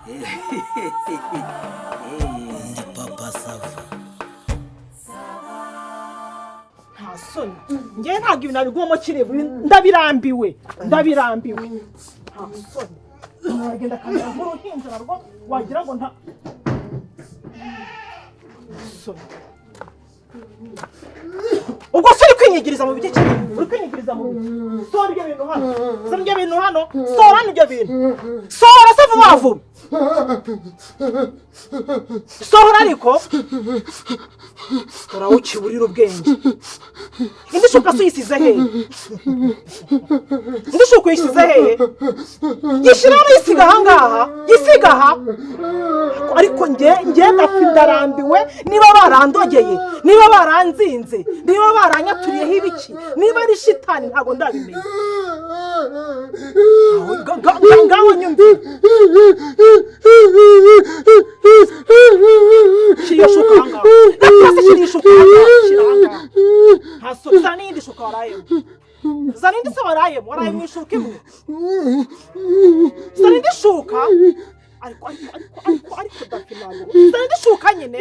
Ndi Papa Sava. Nta soni, njyewe ntabwo ibintu nabigumamo kiri, ndabirambiwe, ndabirambiwe. Nta soni, aragenda akamera nk'uruhinja narwo wagira ngo nta soni. Ubwo se uri kwinyigiriza mu biti kiri? Uri kwinyigiriza mu biti? Sohora ibyo bintu hano, sohora ibyo bintu hano, sohora hano ibyo bintu, sohora se vuba vuba, sohora. Ariko urawukiburira ubwenge. Indi shuka se uyisize hehe? Indi shuka uyisize hehe? Gishyira hano, yisiga ahangaha, gisiga aha. Ariko nge ndarambiwe. Niba barandogeye, niba baranzinze, niba baranyaturiyeho ibiki, niba ari shitani, ntabwo ndabimenya. Ngaho nyumve, shyira iyo shuka ahangaha. Reka se, shyira iyo shuka ahangaha, shyira ahangaha. Nta soni. Zana n'iyindi shuka warayemo, zana indi se warayemo, waraye mu ishuka imwe. Zana indi shuka. Ariko ariko ariko ariko ariko dafi, ntabwo zana indi shuka nyine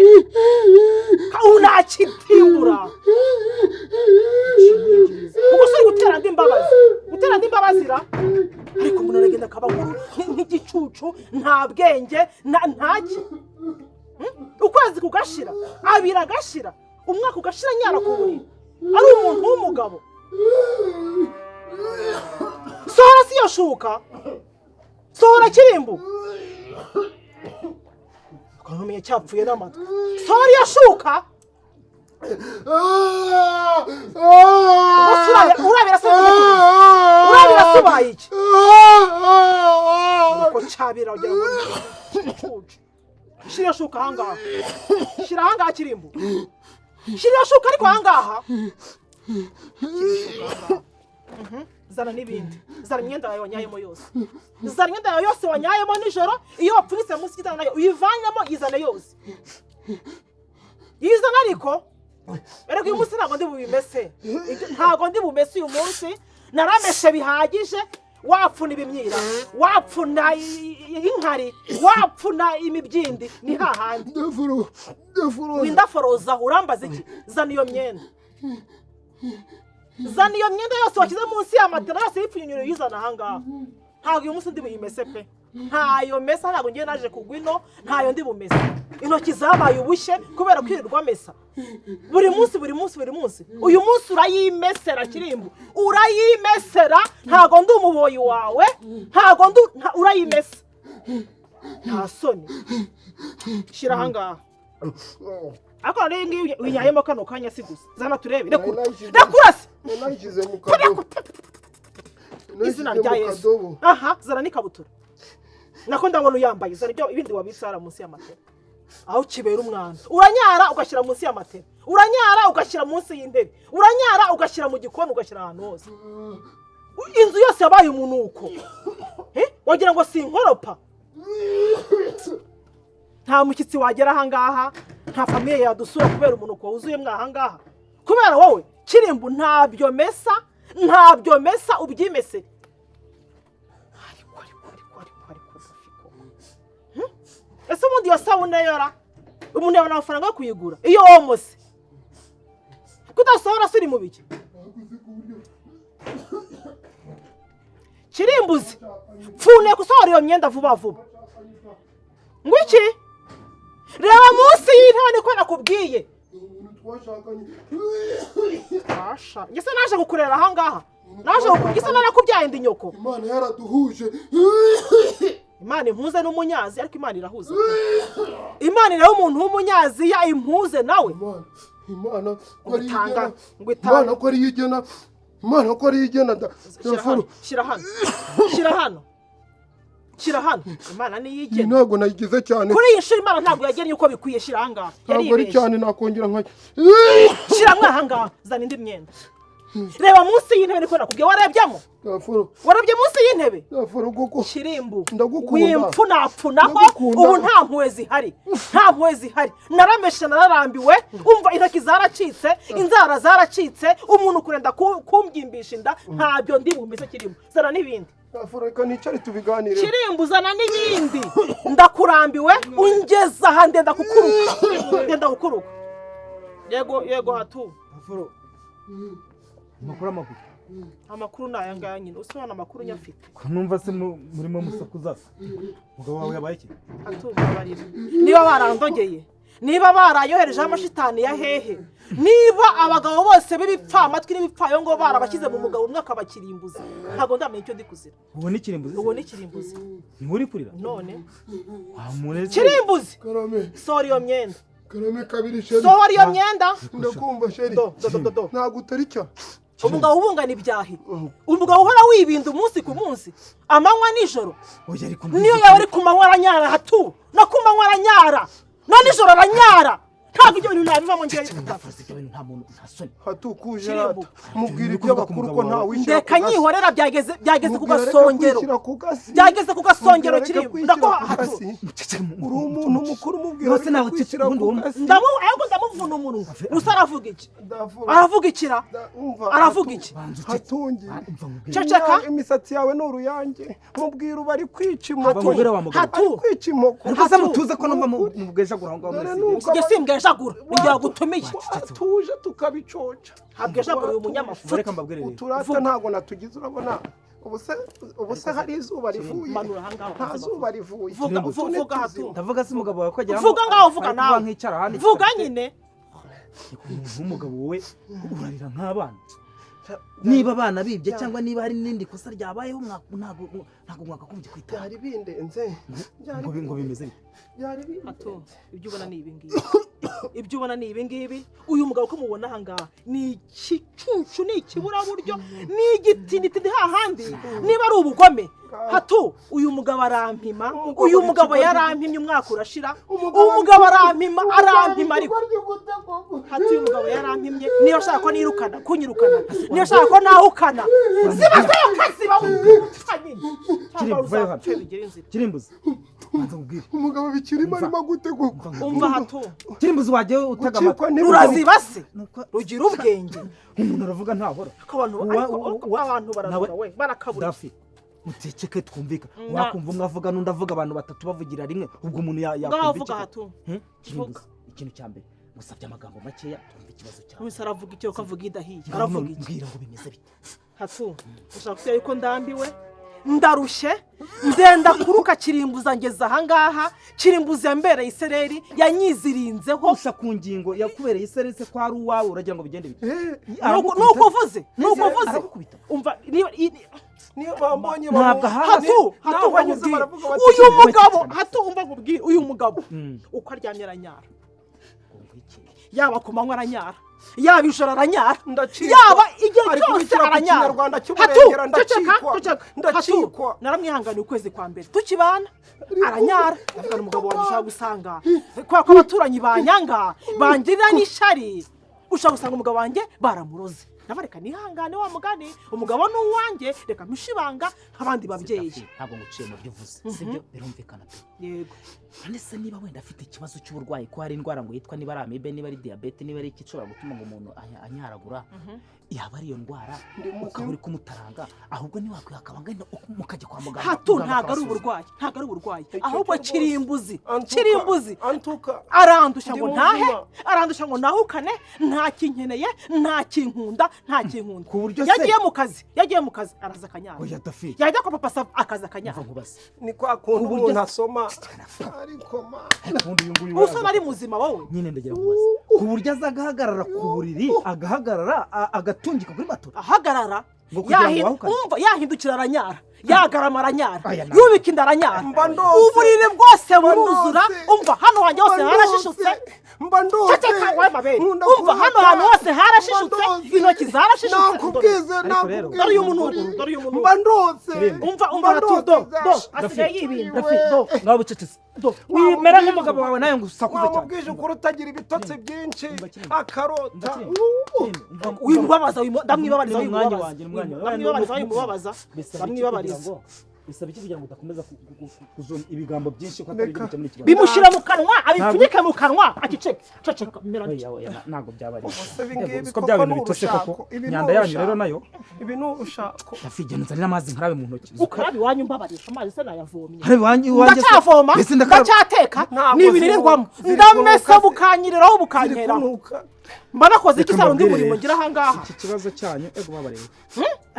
unakitimbura. Ubwo se uri gutera andi mbabazi, gutera andi mbabazi ra? Ariko umuntu aragenda akaba nk'igicucu, nta bwenge, ntaki. Ukwezi kugashira, abiri agashira, umwaka ugashira, nyara ku buriri ari umuntu w'umugabo. Sohora si iyo shuka, sohora kirimbu, ukamenya cyapfuye n'amatwi. Sohora iyo shuka. Ubwo urabira se, urabira se ubaye iki? Uko cyabira wagira ngo ni igicucu. Shyira iyo shuka ahangaha, shyira ahangaha kirimbu, shyira iyo shuka ariko ahangaha. Shyira iyo shuka ahangaha. Zana n'ibindi, zana imyenda yawe wanyayemo yose, zana imyenda yawe yose wanyayemo nijoro. Iyo wapfunyitse munsi y'igitanda nayo uyivanemo, yizane yose, yizane. Ariko erega uyu munsi ntabwo ndi bubimese. Ntabwo ndi bumese uyu munsi, narameshe bihagije. Wapfuna ibimyira, wapfuna inkari, wapfuna imibyindi, ni hahandi. Ndafuro, ndafuro. Windaforoza, urambaza iki? Zana iyo myenda, zana iyo myenda yose washyize munsi ya matera yose y'ipfunyiro, uyizana ahangaha. Ntabwo uyu munsi ndi buyimese pe, ntayo mesa. Ntabwo ngiye naje kugwa ino, ntayo ndi bumese. Intoki zabaye ubushye kubera kwirirwa mesa buri munsi, buri munsi, buri munsi. Uyu munsi urayimesera kirimbu, urayimesera. Ntabwo ndi umuboyi wawe, ntabwo ndi urayimesa. Nta soni, shyira ahangaha. Ariko noneho iyi ngiyi uyinyayemo kano kanya si gusa. Zana turebe, rekura, rekura se. Nayishyize mu kadobo. Izina Nayishyize rya mu Yesu. kadobo. Aha, zana n'ikabutura nako ndabona uyambaye. Zana ibyo ibindi wabitse hariya munsi y'amatera, aho kibera umwanda. Uranyara ugashyira munsi y'amatera, uranyara ugashyira munsi y'intebe, uranyara ugashyira mu gikoni, ugashyira ahantu hose. Inzu yose yabaye umunuko. Wagira ngo si inkoropa. Nta mushyitsi wagera ahangaha, nta famille yadusura kubera umunuko wuzuyemo ahangaha kubera wowe kirimbu. Ntabyo mesa, ntabyo mesa, ubyimese. Ariko ariko ariko ariko ariko Dafi koko. Ese ubundi iyo sabune yora umuntu yabona amafaranga yo kuyigura? Iyo womose kudasohora se uri mu biki kirimbuzi? Pfune gusohora iyo myenda vuba vuba. Ngo iki? Reba munsi y'intebe, niko nakubwiye. Umuntu twashakanye. Basha, njye se naje kukurera ahangaha? Naje kukurera? Njye se narakubyaye, ndi nyoko? Imana yaraduhuje. Imana impuze n'umunyazi? Ariko Imana irahuza pe. Imana ireba umuntu w'umunyaziya impuze nawe? Imana, Imana ko Ngo ariyo itanga igena. ngo itanga. Imana ko ariyo igena, Imana ko ariyo igena Shyira hano. Ndafuro. Shyira hano, shyira hano, shyira hano. Imana niyo Iyi igena. ntabwo nayigize cyane. Kuri iyi nshuro Imana ntabwo yagennye uko bikwiye. Shyira ahangaha. Ntabwo ari Yaribeshye. cyane, nakongera nka Shyiramo ahangaha, zana indi myenda. Reba munsi y'intebe, niko nakubwiye. Warebyemo? Ndafuro. Warebye munsi y'intebe? Ndafuro kuko Kirimbu. Ndagukunda. Wimfunapfunaho. Ndagukunda. Ubu nta mpuhwe zihari, nta mpuhwe zihari. Narameshe, nararambiwe. Umva, intoki zaracitse, inzara zaracitse, umuntu kurenda kumbyimbisha inda. Ntabyo ndi bumeze. Kirimbu, zana n'ibindi. Ndafuro, reka nicare tubiganire. Kirimbu, zana n'ibindi. Ndakurambiwe, ungeza aha ndenda kukuruka, ndenda kukuruka. Yego, yego, Hatu. Afuro, amakuru, amakuru? Amakuru ni aya ngaya nyine, usobanura amakuru nyafite. Ko numva se murimo musakuza, umugabo wawe yabaye iki? Hatu, mbabarira. Niba barandogeye, niba barayoherejeho amashitani ya hehe, niba abagabo bose b'ibipfamatwi n'ibipfayongo barabashyize mu mugabo umwe akabakirimbuza, ntabwo ndamenya icyo ndi kuzira. Ubu ni kirimbuzi? Ubu ni kirimbuzi. Niwe uri kurira? None Wamureze. Kirimbuzi. Karame. Sohora iyo myenda. Karame kabiri, chéri. Sohora iyo myenda. Ndakumva, chéri. Do do do do do. Ntabwo utari cyo. Umugabo ubungana ibyahi, umugabo uhora wibinda umunsi ku munsi, amanywa nijoro. Oya, ariko Niyo yaba ari ku manywa aranyara, Hatu, no ku manywa aranyara, no nijoro aranyara. Ntabwo ibyo bintu nabivamo ngewe. Ndafuza ibyo bintu, nta muntu, nta soni. Hatukuje. Kirimbu. Rata mubwira iby'abakuru ko nta wishyira. Ndeka nyihorera, byageze, byageze ku Mubwira reka gasongero. kwishyira ku gasi. Byageze ku gasongero. Mubwira reka Kirimbu, kwishyira ndakuha ku Hatu. gasi. Uri umuntu mukuru, mubwira Rwose reka nawe kwishyira ubundi ku wowe- gasi. Ndamu, ahubwo ndamuvuna umunwa gusa. Aravuga iki? Ndavura. Aravuga ikira? Umva, Aravuga iki? Hatungi. Umva nkubwire. Ceceka. Imisatsi yawe ni uruyange. Mubwira ubu ari kwica imoko. Mubwire wa mugabo. Hatu. Ari kwica imoko. Ariko se mutuze, ko numva mubwejagura aho ngaho Dore mwese? nuko Njye simbwejagura, ni njye wagutumiye. Atuje tukabicoca. Habwejagura uyu munyamafuti. Reka mbabwire rero. Uturata ntabwo natugize, urabona ubu se hari izuba rivuye? Manura ahangaha. Nta zuba rivuye. Vuga. Utu ni Vuga, Hatu. tuzima. Ndavuga se umugabo wawe ko agira Vuga ngaho, vuga nawe. Nkicara ahandi. Vuga nyine. Umuntu w'umugabo wowe urarira nk'abana. Niba abana bibye cyangwa niba hari n'irindi kosa ryabayeho, ntabwo mwakagombye kwitanga. Byari bindenze. Byari Ngo bimeze bite? Byari bindenze. Hatu, ibyo ubona ni ibi ngibi, ibyo ubona ni ibi ngibi. Uyu mugabo uko mubona aha ngaha ni igicucu, ni ikiburaburyo, ni igitinitini hahandi. Niba ari ubugome, Hatu, uyu mugabo arampima. Umugabo Uyu mugabo ikigoryi. yarampimye umwaka urashira. Umugabo arampima, arampima. Ariko Hatu, uyu mugabo yarampimye. Niba ashaka ko nirukana, kunyirukana, niba ashaka ko nahukana, ziba kaziba nyine cyangwa Kirimbu, vayo hano. uzapfe bigire inzira. Kirimbuzi, banza nkubwire. Umugabo bikirimo arimo gute koko? Umva, Hatu. Kirimbuzi, wagiye utega amatwi. Gucikwa n'ibigo. Ruraziba se? Nuko Rugira ubwenge. Umuntu aravuga ntahora. Ariko abantu ariko abantu barazura we, barakabura. Dafi, muceceke twumvika. Na- Wakumva umwe avuga n'undi avuga, abantu batatu bavugira rimwe, ubwo umuntu Ngaho yakumva vuga, iki? Hatu. Hmm? Kirimbuzi, ikintu cya mbere ngusabye amagambo makeya, twumve ikibazo cyawe. Wese aravuga icyo ukavuga idahiye, aravuga iki? Mbwira ngo bimeze bite? Hatu, ushaka kubwira yuko ndambiwe, ndarushye, ndenda kuruka. Kirimbuza, ngeze ahangaha. Kirimbuza yambereye isereri, yanyizirinzeho. Gusa ku ngingo yakubereye isereri se, ko ari uwawe, uragira ngo bigende bite? Nuko uvuze, nuko uvuze. Aragukubita. Umva, Niyo bambonye. Ntabwo aha- Hatu, Hatu, Naho banyuze nkubwire. baravuga bati, Uyu mugabo, Hatu, umva nkubwire, uyu mugabo uko aryamye aranyara, yaba ku manywa aranyara, yaba ijoro aranyara, Ndacikwa. yaba igihe Ari cyose kubishyira ku aranyara. Kinyarwanda Hatu, cy'uburengera, ceceka. ndacikwa. Ceceka. Ndacikwa. Hatu, naramwihanganiye ukwezi kwa mbere tukibana aranyara. Ndavuga umugabo wanjye ushobora gusanga kubera ko abaturanyi banyanga, bangirira n'ishyari, ushobora gusanga umugabo wanjye baramuroze. Nawe reka nihangane, wa mugani umugabo ni uwanjye, reka mpishe ibanga nk'abandi babyeyi. Ntabwo nguciye mu byo uvuze, sibyo? Birumvikana pe. Yego. None se niba wenda afite ikibazo cy'uburwayi, ko hari indwara ngo yitwa niba ari amibe, niba ari diyabete, niba ari iki ishobora gutuma ngo umuntu anyaragura, yaba ari iyo ndwara ukaba uri kumutaranga, ahubwo ntiwakwiha akabanga mukajya kwa muganga? Hatu, Muganga ntabwo ari akabasuzuma. uburwayi, ntabwo ari uburwayi. Icyo Ahubwo cyo rwose. Kirimbuzi, Antuka, kirimbuzi antuka. Arandusha Ndi ngo ntahe, muzima. arandusha ngo nahukane. Nta kinkeneye, nta kinkunda, nta kinkunda. Ku buryo se- Yagiye mu kazi, yagiye mu kazi, araza akanyara. Oya Dafi. Yajya kwa papa Sava, akaza akanyara. Umva nkubaze. Ni kwa kundi Ku buryo- umuntu asoma, ariko ma Ubundi uyu nguyu we Usa ari muzima wowe? Nyine ndagira ngo nkubaze, ku buryo aza agahagarara ku buriri, agahagarara agatungika kuri matora Ahagarara ngo kugira ngo wahukane? umva, yahindukira aranyara, yagarama aranyara, Aya nawe. yubika inda aranyara. Mba ndose. Uburiri bwose Mba buruzura. ndose. Umva, hano wanjye hose Mba harashishutse. ndose. Mba ndose. Ceceka wowe mabere. Nkunda Umva, hano kurota. hantu hose harashishutse, Mba ndose. intoki zarashishutse. Nakubwize. Ariko rero- Nakubwize Dore uyu munuko, ukuri. dore uyu munuko. Mba ndose. Kiremba. Umva, umva, Mba Hatu, do ndose. do asigaye yibinda. Dafi, Do. nawe ucecetse, wimera nk'umugabo wawe nawe ngo usakuze cyane. Wamubwije ukuri utagira ibitotsi byinshi. Umva, Kiremba. Akarota. Umva, Kiremba. Kiremba, Wimubabaza, ndamwibabariza. Ni umwanya Wimubabaza. wanjye, ni umwanya wawe. Ndamwibabariza, wimubabaza. Bisaba iki kugira Ndamwibabariza. ngo Bisaba iki kugira ngo udakomeza kuzuma ibigambo byinshi ko atari Reka. byo muri kibazo? Bimushyira mu kanwa, abipfunyike mu kanwa, aceceke, ceceka, mera. Oya, oya, ntabwo byaba ari Ubuse ibi ngibi Siko koko bya ni bintu bitose koko. urushako. Ibi ni Imyanda yanyu rero urushako. nayo. Ibi ni urushako. Dafi, genda unzanire amazi nkarabe mu ntoki. Ukarabe iwanyu, mbabarira, amazi se nayavomye? Hari iwanjye iwanjye se- Ndacyavoma. Mbese ndakaraba. Ndacyateka. Ntabwo Ni ibintu ziri ndamesa kunuka, bukanyiriraho, ziri bukankeraho. kunuka. Mba nakoze iki Reka se? Hari undi mbabwire murimo rero. ngira ahangaha? Iki kibazo cyanyu, ego babareba.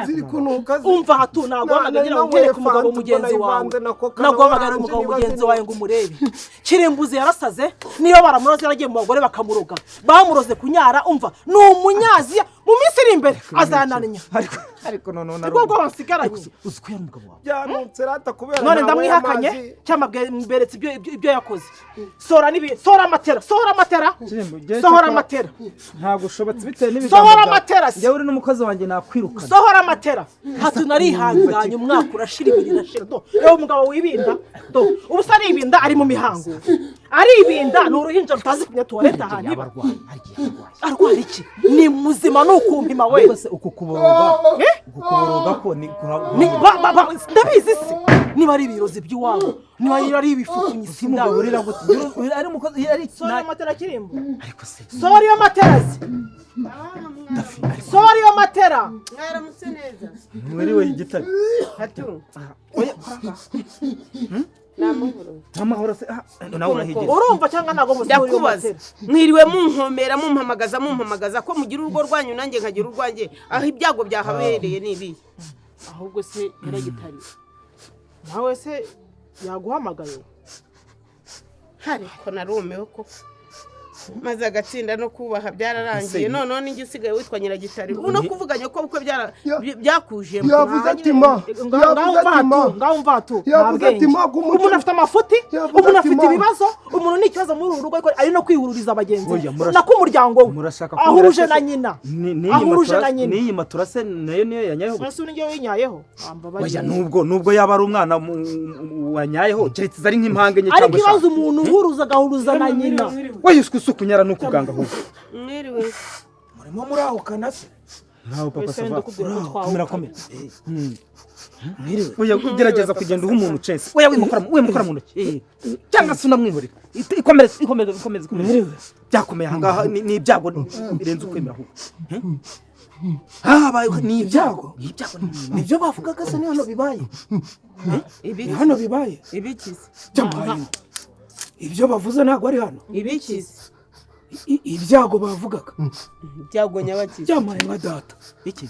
Ziri kunuka. Umva hatu, naguhamagaye ngira ngo nkwereke umugabo mugenzi wawe. Naguhamagara umugabo mugenzi wawe ngo umurebe. Kirimbuzi yarasaze, niyo baramuroze yaragiye mu bagore bakamuroga, bamuroze kunyara. Umva, ni umunyazi, mu minsi iri imbere azananinya. Ariko noneho Nibwo bwo bansigaranye. Uzi ko yari umugabo wawe? Byanutse rata kubera None ntawe ndamwihakanye amazi. cyangwa mberetse ibyo yakoze. Sora n'ibi, sora amatera, sohora amatera, sohora amatera. Ntabwo ushobotse bitewe n'ibigambo Sohora byawe. amatera se. Njyewe uri n'umukozi wanjye nakwirukana. Sohora amatera. Hatu, narihanganye umwaka urashira, 2 irashira. Do, reba umugabo wibinda, do, ubu se aribinda, ari mu mihango aribinda, ni uruhinja rutazi kumenya tuwarete ahantu Yaba iba. arwaye, hari igihe yaba arwaye. Arwara iki? Ni muzima, ni ukumpima we. Ariko se uku kuboroga, Eh? uku kuboroga ko ni Ndabizi se, niba ari ibirozi by'iwabo, niba ari ibifukunyisi. Umugabo urira gute? Ari umukozi ari Sohora amatera, kirimbo. Ariko se Sohora iyo matera se. Dafi, ariko Sohora iyo matera. Mwaramutse neza. Mwiriwe igitare. Hatu. Oya. Ni amahoro. Amahoro se, ah, nawe urahigera. Urumva cyangwa ntabwo musohora iyo Ndakubaza. matera? Mwiriwe munkomera, mumpamagaza, mumpamagaza ko mugira urugo rwanyu nanjye nkagira urwanjye. Aho ibyago byahabereye ni ibihe? Ahubwo se nyiragitari, nawe se yaguhamagaye? Ariko narumiwe koko. Maze agatsinda no kubaha byararangiye. Ese- Noneho ninjye usigaye witwa Nyiragitari. Ubu no kuvuganya ko bukwe byakujemo. Yavuze ati ma, Ngaho yavuze mva ati ma, hatu, ngaho mva hatu. Yavuze Nta ati bwenge. ma, umuco- Umuntu afite amafuti, Yavuze umuntu ati afite ma. ibibazo, umuntu ni ikibazo muri uru rugo, ariko ari no kwihururiza bagenzi be. Oya, Nako umuryango we Murashaka ahuruje kumbwira na se- nyina, N'iyi ahuruje matura na nyina. n'iyi matura se nayo niyo yanyayeho? Ese uri njyewe winyayeho? Oya, nubwo yaba ari umwana wanyayeho, keretse ari nk'impanga enye Ariko cyangwa ibazo eshanu. umuntu uhuruza agahuruza na nyina. We uswe usukura n'ukuganga ahubwo. Mwiriwe. Murimo murahukana se? Ntawe papa Wese sava. ndakubwira ko twahukana. Komera, komera. Mwiriwe. Oya, gerageza kugenda uha umuntu chance. Oya, wimukora mu ntoki. Cyangwa se unamwihorera. Ikomereze, ikomeze, ikomeze, ikomeze. Mwiriwe. Byakomeye ahangaha, ni ibyago birenze ukwemera ahubwo. Habaye ni ibyago, ni ibyago. Nibyo bavugaga se? Ni hano bibaye? Ni Ibiki? hano bibaye? Ibikize. Byambaye ibyo bavuze ntabwo ari hano. Ibikize. Ibyago bavugaga. Ibyago nyabakize. Byamaye nka data. Iki?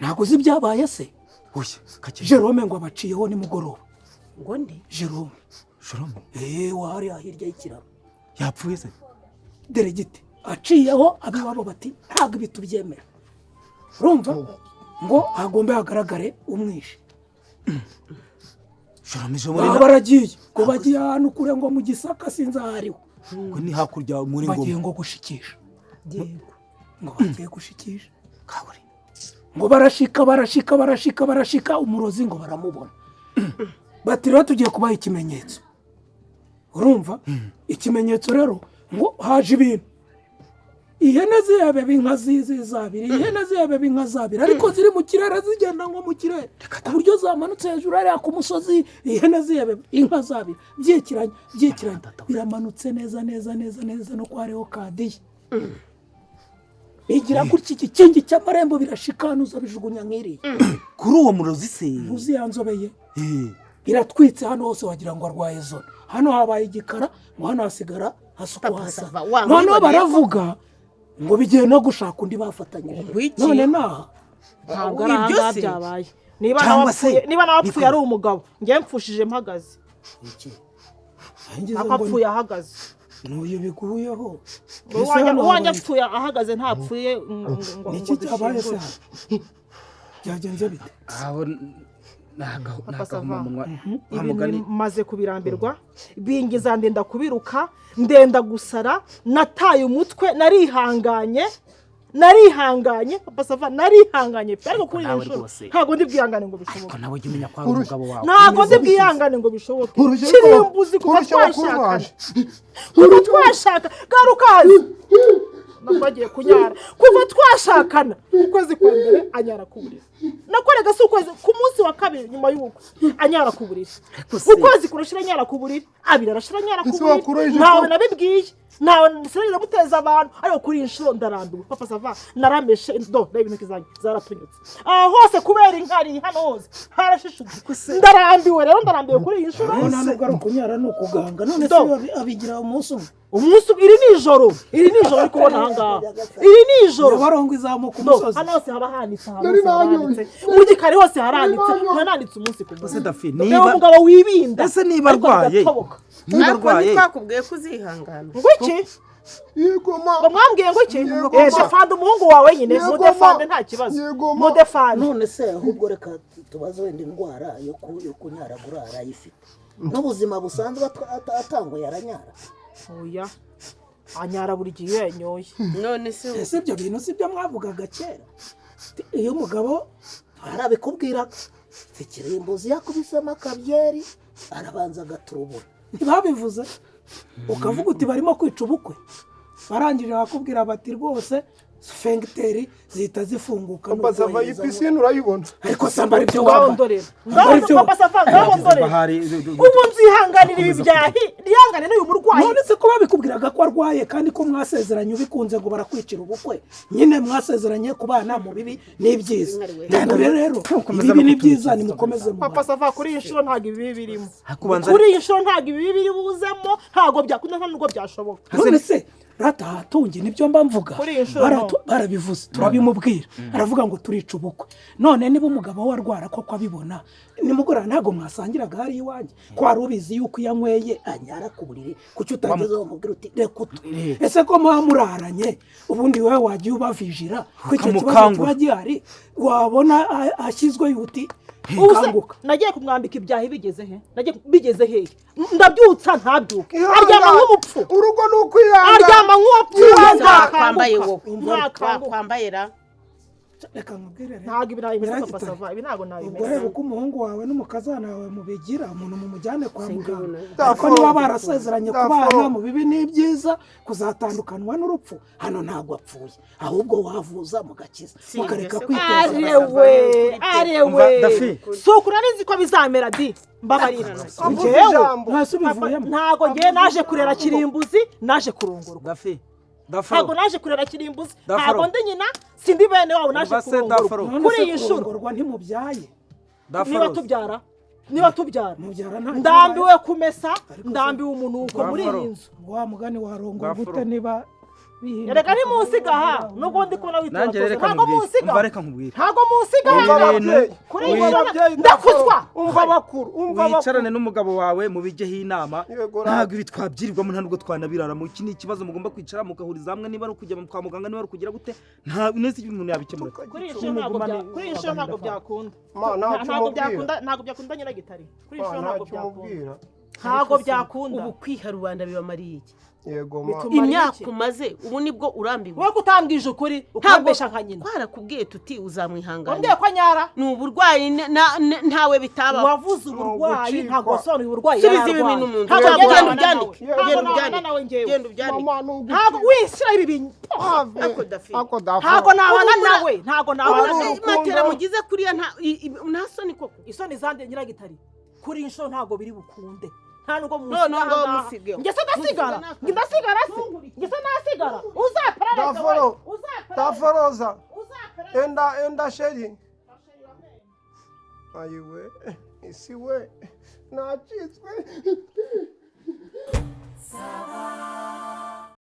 Ntabwo uzi ibyabaye se? Oya, kake. Jerome ngo abaciyeho nimugoroba. Ngo nde? Jerome. Jerome? Eee, wahariya hirya y'ikiraro. Yapfuye se? Deregite aciyeho, ab'iwabo bati ntabwo ibi tubyemera, urumva ngo hagombe hagaragare umwishe. Jerome ejo muri Baba baragiye ngo bagiye ahantu kure, ngo mu Gisaka, sinzi aho ariho. Ngo ni hakurya muri Bagiye Ngoma. ngo gushikisha, ngo bagiye gushikisha. Kaburimbo. Ngo barashika, barashika, barashika, barashika, umurozi ngo baramubona. Bati rero tugiye kubaha ikimenyetso. Urumva ikimenyetso rero, ngo haje ibintu, ihene ziyabeba inka zizi zabiri, ihene ziyabeba inka zabiri, ariko ziri mu kirere, zigenda nko mu kirere, ku buryo zamanutse hejuru hariya ku musozi, ihene ziyabeba inka zabiri, byikiranye, byikiranye, biramanutse neza neza neza neza no kwa Leokadiye, bigira gutya igikingi cy'amarembo birashikanuza, bijugunya nk'iriya. Kuri uwo murozi se? Ntuzi yanzobeye. Eh. Biratwitse hano hose, wagira ngo arwaye zone. Hano habaye igikara, ngo hano hasigara hasuku Papa hasa. Sava, wa Noneho mwiboneye ko- baravuga ngo bigiye no gushaka undi bafatanyije. Ngwiki? None naha. Ntabwo ari Ibyo ahangaha se? byabaye. Niba Cyangwa se- nawapfuye, niba nawapfuye ari umugabo, njyewe mpfushije mpagaze. Ngize Nako ngo apfuye ahagaze. n'uyu biguyeho. Uwanjye apfuye ahagaze, ntapfuye ngo Niki cyabaye se? dushyingure. Byagenze bite? Aho Papa Sava. nagahomamunwa. Ibintu Mugani. bimaze kubirambirwa, bingiza ndenda kubiruka, ndenda gusara, nataye umutwe. Narihanganye, narihanganye, Papa Sava, narihanganye pe, ariko kuri iyi Nawe nshuro rwose. ntabwo ndi bwihangane ngo Ariko bishoboke. nawe jya umenya ko ari umugabo wawe. Ntabwo ndi bwihangane ngo bishoboke. Urushya Kirimbuzi, kuva urushya bakuru twashakana, baje. kuva twashaka, garuka hazi. Nabwo agiye kunyara. Kuva twashakana ukwezi kwa mbere anyara ku buriri. Nakorega si ukwezi, ku munsi wa kabiri nyuma y'ubukwe anyara ku buriri. Ukwezi kurashira anyara ku buriri, abiri arashira anyara ku Ese buriri. wakuroheje Ntawe ko- nabibwiye, ntawe sinigeze muteza abantu, ariko kuri iyi nshuro ndarambiwe. Papa Sava, narameshe do, reba intoki zanjye zaratunyutse aha hose kubera inkari, hano hose harashishutse. Ndarambiwe rero, ndarambiwe kuri iyi nshuro. Nta nubwo ari ukunyara, ni ukuganga. None se Do. abigira umunsi umwe? Umunsi iri ni ijoro, iri ni ijoro uri kubona aha ngaha, iri ni ijoro. Nyabarongo izamuka Do, umusozi. hano hose haba hanitse, aha Nari hose haba nanyoye. hanitse, mu gikari hose haranitse, hananitse umunsi ku munsi. Ese Dafi, Reba niba umugabo wibinda, ese niba ariko arwaye, bigatoboka. niba Ariko arwaye, ntitwakubwiye ko uzihangana? Ngo iki? Yego ma. Ngo mwambwiye ngo iki? Yego, Eh, ma. defande umuhungu wawe nyine. Yego, ma. Mudefande nta kibazo. Yego, ma. Mudefande. None se ahubwo reka tubaze, wenda indwara yo kunyaragura arayifite n'ubuzima busanzwe, atanguye aranyara? Oya, anyara buri gihe iyo yanyoye. None se Ese ibyo bintu si byo mwavugaga kera? Iyo umugabo Arabikubwiraga, ikirimbuzi yakubisemo akabyeri arabanza agaturubura. Ntibabivuze, ukavuga uti barimo kwica ubukwe, barangije bakubwira bati rwose sphincter zihita zifunguka. Papa Sava, iyi pisine urayibona? Ariko sambara ibyo Ngaho wambaye. ndorera. Ambara Ngaho ibyo. Papa Sava, ngaho ndorera. Bahari Ubu nzihanganira ibi byahi, nihangane n'uyu murwayi? None se ko babikubwiraga ko arwaye, kandi ko mwasezeranye ubikunze, ngo barakwicira ubukwe nyine, mwasezeranye kubana mu bibi n'ibyiza. Ntabwo rero ibibi ni byiza, nimukomeze mu Papa Sava, kuri iyi nshuro ntabwo ibibi birimo. Hakubanza- Kuri iyi nshuro ntabwo ibibi biri buzemo, ntabwo byakunda, nta nubwo byashoboka. None se rata hatungi nibyo mba mvuga. Kuri iyi nshuro no. Barabivuze turabimubwira, aravuga ngo turica ubukwe. None niba umugabo we arwara koko abibona, nimugoroba ntabwo mwasangiraga hari iwanjye, ko wari ubizi yuko iyo anyweye anyara ku buriri, kuki utageze wamubwira uti reka utu? Ese ko muba muraranye, ubundi wowe wajya ubavijira ko icyo kibazo Ukamukangura. kiba gihari, wabona ashyizwe uti Ubu se kanguka. nagiye kumwambika ibyahi bigeze he? Nagiye bigeze hehe? Ndabyutsa ntabyuke, Ihangane. aryama nk'umupfu. Urugo ni ukwihangana. Aryama nk'uwapfuye. Wakwambaye wowe? Ntakanguka. Wakwambaye ra? Reka nkubwire rero. Ntabwo ibi nabimesa, Papa Nyiragitare. Sava, ibi ntabwo Ubwo nabimesa. reba uko umuhungu wawe n'umukazana wawe mubigira, umuntu mumujyane kwa muganga. Dafo. Ariko niba barasezeranye Dafo. kubana mu bibi n'ibyiza, kuzatandukanywa n'urupfu, hano ntabwo apfuye, ahubwo wavuza mugakiza, mukareka se- kwiteza. Arewe, arewe. Umva, Dafi. Si uku nari nzi ko bizamera di, mbabarira. Avuze Njyewe ijambo. Mwese Papa, ubivuyemo. ntabwo ngewe naje kurera kirimbuzi, naje kurongorwa. Dafi, Ntabwo Dafaro, naje kurera kirimbuzi. Dafaro. Ntabwo ndi nyina, sindi bene wabo, naje Umva se, kurongorwa. Dafaro. None Kuri se iyi nshuro kurongorwa ntimubyaye? niba Dafaro, tubyara, niba tubyara, Mubyara nta ndambiwe kumesa, ndambiwe umunuko muri iyi Dafaro. nzu. Wa mugani, warongorwa Dafaro. ute niba bihinduka? Reka ntimunsiga aha, nubwo ndi kubona witora Nanjye rero twose, reka ntabwo nkubwire. munsiga. Umva, reka nkubwire. Ntabwo munsiga Umva aha. ababyeyi. Kuri iyi Umva nshuro ababyeyi, ndakuzwa. Umva bakuru, umva wicarane bakuru. n'umugabo wawe mubigeho inama. Yego, ra. Ntabwo ibi twabyirirwamo, nta nubwo twanabiraramo. Iki ni ikibazo mugomba kwicara mugahuriza hamwe, niba ari ukujya kwa muganga, niba ari ukugira gute, nta neza ibyo umuntu yabikemura. Kuri iyi nshuro ntabwo kuri iyi nshuro ntabwo byakunda. Ma, ntacyo Ntabwo umubwira. byakunda, ntabwo byakunda nyiragitari. Kuri iyi Ma, nshuro ntabwo ntacyo byakunda. umubwira. Ntabwo byakunda. Ubu kwiha rubanda bibamariye iki? Yego ma. Bituma- Umariye Imyaka iki? umaze, ubu nibwo urambiwe? Wowe kutambwije ukuri, ukambesha nka nyina. Twarakubwiye tuti uzamwihangana. Wambwiye ko anyara. Ni uburwayi, ntawe bitabaho. Wavuze uburwayi, Ni ugucikwa. ntabwo wasobanuye uburwayi Subiza yari ibi arwaye. bintu mu nzu. Ntabwo Genda ngewe nabana ubyandike. nawe. Ntabwo Genda nabana ubyandike. nawe ngewe. Genda ubyandike. Mama, ni ugucikwa. Ntabwo wishyira ibi bintu. Ave. Ako Dafi. Ako Dafi. Ntabwo nabana nawe, ntabwo nabana Ubu nawe. urukundo. Matera mugize kuriya, nta nta soni koko? Isoni zande nyiragitari, kuri iyi nshuro ntabwo biri bukunde, nta nubwo Noneho ngaho ahangaha. musigeho. Njye se ndasigara? Njye ndasigara se? Njye se nasigara? Uzaperereze we. Daforo. Uzaperereze. Daforoza. Uzaperereze. Enda, enda sheri. Ayiwe, isi we, nacitswe.